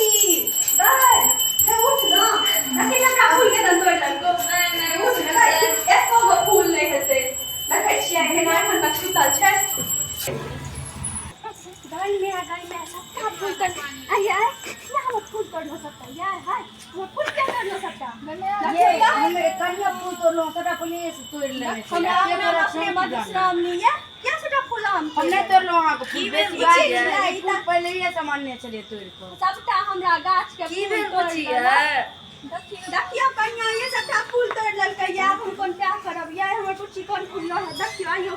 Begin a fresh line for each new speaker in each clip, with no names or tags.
बुच्ची गै गै उठ ना देखै सबटा फूल के तोड़ि लेलको।
नहि नहि।
उठ ने गै, एको गो फूल नहि हेतै। देखै छियै एना एखन तक सुतल छै। गै माय, गै माय, सबटा फूल तोड़। आइ आइ किया हमर फूल तोड़लो सबटा यार? हाय, हमर फूल किया तोड़लो सबटा?
ये हम कनिया फूल तोड़लहुँ, सबटा पहिले से तोड़ि लेने छलै।
हमरा
के
अंगना
तोरा
अपने
छै की जाने?
मधुश्रावणी ये किया सबटा फूल हम
हम नहि तोड़लहुँ अहाँके फूल।
की भेल
बेसी
बुच्ची?
बात ये, ई फूल पहिलेहे से मानने छलियै तोड़ि कऽ।
सबटा हमरा गाछ के
की
फूल
भेल
तोड़ि
बुच्ची?
लेलक।
यै
देखियौ कनिया, ये सबटा फूल तोड़ि लेलकै। ये आब हम कोन प्यार करब? ये हमर बुच्ची कोन फूल लऽ? देखियौ, आइयो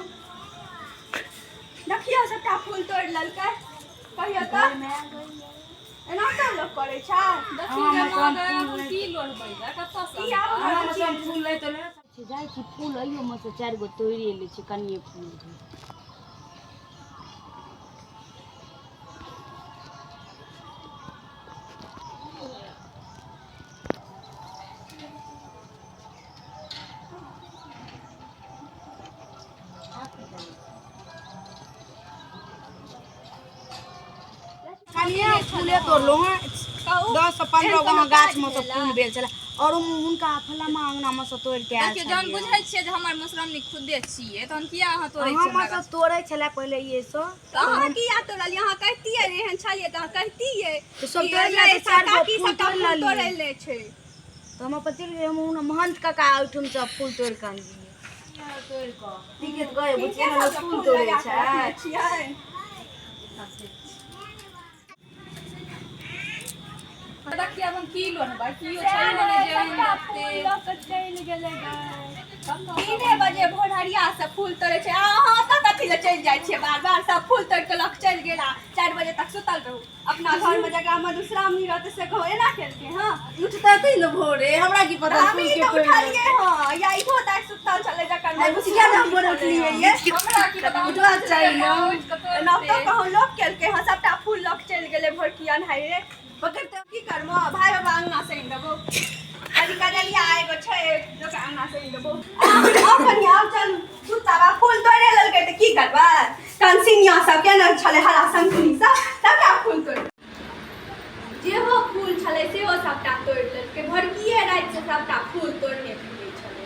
देखियौ, सबटा फूल तोड़ि लेलकै। कहियौ तऽ एना तऽ लोक करै छै?
देखी गे माँ गे, हम की लोढ़बै गे? कतऽ से
की आब हमर
अहाँमे
बुच्ची
सब फूल लै तऽ लै जाइ छी। फूल अइयोमे से चारि गो तोड़िए लै छी, कनिए फूल छै। कनिए फूले तोड़लहुँ हँ।
कहू।
10 से 15 गो
एहन कोनो
गाछ
काज
मे से
भेलै?
फूल भेल छलै और हुनका फलामा अंगना मे से तोड़ि के आयल
देखियौ, जहन
छलियै।
बुझै छियै जे हमर मधुश्रावणी खुदे छियै, तहन किया अहाँ तोड़ै छियै
हम
हमरा
सब
गाछ?
तोड़ै छलै पहिले ये सब।
तऽ अहाँ किया तोड़लियै? अहाँ कहितियै ने, एहन छलियै तऽ अहाँ कहितियै
तऽ सब
कि
तोड़ि
ये
लेलकै, चारि गो
काकी
फूल
सबटा
तोड़ि
फूल
लेलियै।
तोड़ि लै छै।
तऽ हम अपन चलि गेलियै। हम महंत काका ओहिठाम से फूल तोड़ि कऽ अनलियै तोड़ि कऽ। ठीके तऽ गए बुच्ची,
हिनके
एना लोक
सबके
फूल
फूल
तोड़ै
लगा कऽ
छै?
रखने छियै।
देखियौ, आब हम की लोढ़बै? कियो छै नहि जे एहन
सबटा फूल
रहतै।
लऽ कऽ चलि गेलै गै। 3 बजे भोरहरिया से फूल तोड़ै छै आ अहाँ ओतऽ कथी लए चलि जाइ छियै बार बार? सब फूल तोड़ि कऽ लऽ कऽ चलि गेल आ 4 बजे तक सुतल रहू अपना घरमे। जकरा मधुश्रावणी रहतै से कहू एना केलकै? हँ।
उठतै ने भोरे, हमरा की पता
हम
फूल
ई
के
तऽ
तोड़ि
उठलियै हँ या इहो दाइ सुतल छलै जकर
आइ बुच्ची किया ने हम भोरे उठलियै ये?
हमरा की पता, हम
उठबाक चाही ने।
उठि कऽ तोड़तै।
एना तऽ कहूँ लोक केलकै? हँ, सबटा फूल लऽ कऽ चलि गेलै भोरकी अन्हारे।
पकड़ते।
की करबो? भाय बाबा अंगना से आनि देबो। अभी कजलिया एगो छै लोक अंगना से आनि देबो। आउ कनि, आउ, चलू सुतब। आ फूल तोड़े लेलकै तऽ की करबै? कंसिनिया सब केना छलै, हरा शंखनी सब, सबटा फूल तोड़ि, जेहो फूल छलै सेहो सबटा तोड़ि लेलकै। भोरकिए राति से सबटा फूल तोड़ने फिरै छलै।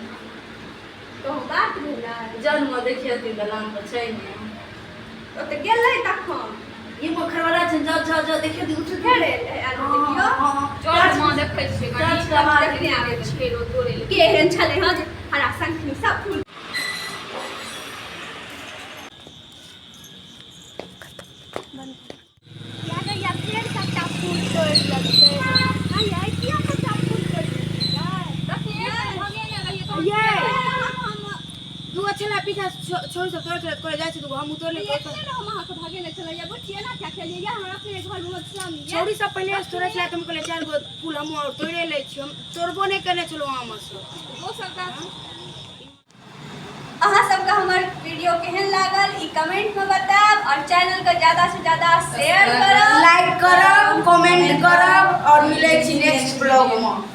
कहूँ बात भेलै?
जन्म देखियथिन, दलान पर छै ने।
ओतऽ गेलै तखन।
ई मखरवाला छै, जाओ जाओ जाओ, देखियौ, उठ।
फेर एलै, आयल, देखियौ।
चल माँ, देखै छियै कनी।
चल, चल।
देखने आबै छै फेरो तोड़ै लए।
केहन छलै हँ जे हरा शंखनी सब फूल या गै या, फेर सबटा फूल तोड़ि लेलकै। आइ आइ किया सबटा फूल तोड़ि लेलकै?
देखियै, भगेने रहियै तहन।
ये।
हम
दूगो छलै पीछा, छोड़ सब तोड़ै छलै, तोड़े जाइ छै दूगो, हम उतोड़ले।
एखने ने हम अहाँके भगेने छलियै। बुच्ची, एना किया खेलियै? या हमरा अपने घर मे मधुश्रावणी ये।
छौड़ी सब पहिले से तोड़ै छलै तऽ हम कहलियै चारि गो फूल हमहूँ आओर तोड़े लै छी। हम तोड़बो नहि केने छलहुँ आम से।
दोसर गाछ।
अहाँ सबके हमर वीडियो केहन लागल, ई कमेंट में बतायब और चैनल के ज्यादा से ज्यादा शेयर करब।
लाइक करब, कमेंट करब और मिलै छी नेक्स्ट ब्लॉग में।